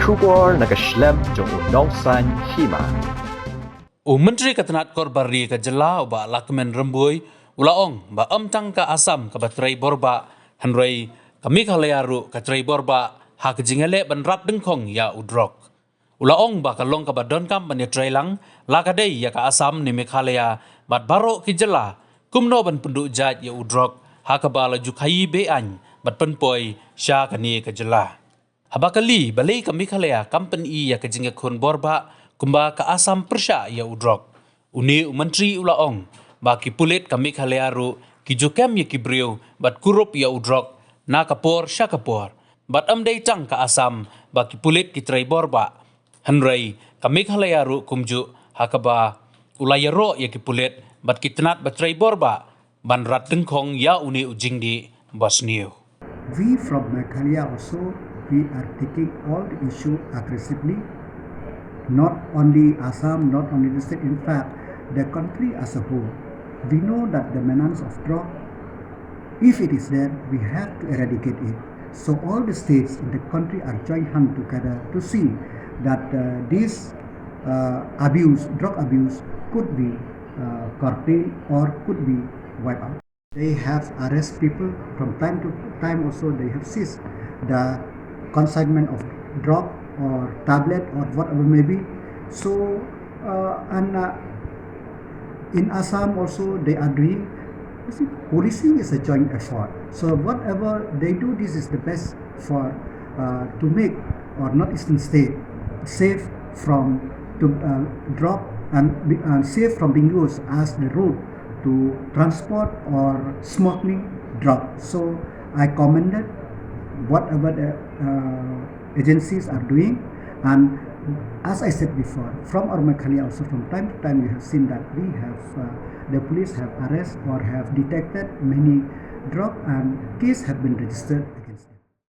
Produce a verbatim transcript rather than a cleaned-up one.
Khubor na ka shlem jong u nongsan hima. U Myntri ka tnat kor bar ri ka jylla u Bah Lahkmen Rymbui u la ong ba ym tang ka Assam kaba trei borbah, hynrei ka Meghalaya ruh ka trei borbah ha ka jingïaleh ban rat dyngkhong ïa u drok. U la ong ba ka long kaba donkam ban ïatrei lang la ka dei ïa ka Assam ne Meghalaya bad baroh ki jylla kumno ban pynduh jait ïa u drok ha kaba la ju khaïi be-aiñ bad pynpoi sha kane ka jylla. Haba kylli balei ka Meghalaya kam pyni ïa ka jingïakhun borbah kumba ka Assam pyrshah ïa u drok, une u myntri u la ong ba ki pulit ka Meghalaya ruh ki ju kem ïa ki briew bad kurup ïa u drok na ka por sha ka por. Bad ym dei tang ka Assam ba ki pulit ki trei borbah, hynrei ka Meghalaya ruh kumjuh ha kaba u la ïaroh ïa ki pulit bad ki tnat ba trei borbah ban rat dyngkhong ïa une u jingdih basniew. We from Meghalaya also, we are taking all the issue aggressively. Not only Assam, not only the state, in fact, the country as a whole. We know that the menace of drug, if it is there, we have to eradicate it. So all the states in the country are joined hand together to see that uh, this uh, abuse, drug abuse, could be uh, curtailed or could be wiped out. They have arrest people from time to time. Also, they have seized the consignment of drug or tablet or whatever may be. So, uh, and uh, in Assam also they are doing. You see, policing is a joint effort. So whatever they do, this is the best for uh, to make our Northeastern state safe from to uh, drug and, and safe from being used as the route to transport or smuggling drug. So I commended whatever the uh, agencies are doing, and as I said before, from our Meghalaya also, from time to time we have seen that we have uh, the police have arrested or have detected many drug and case have been registered.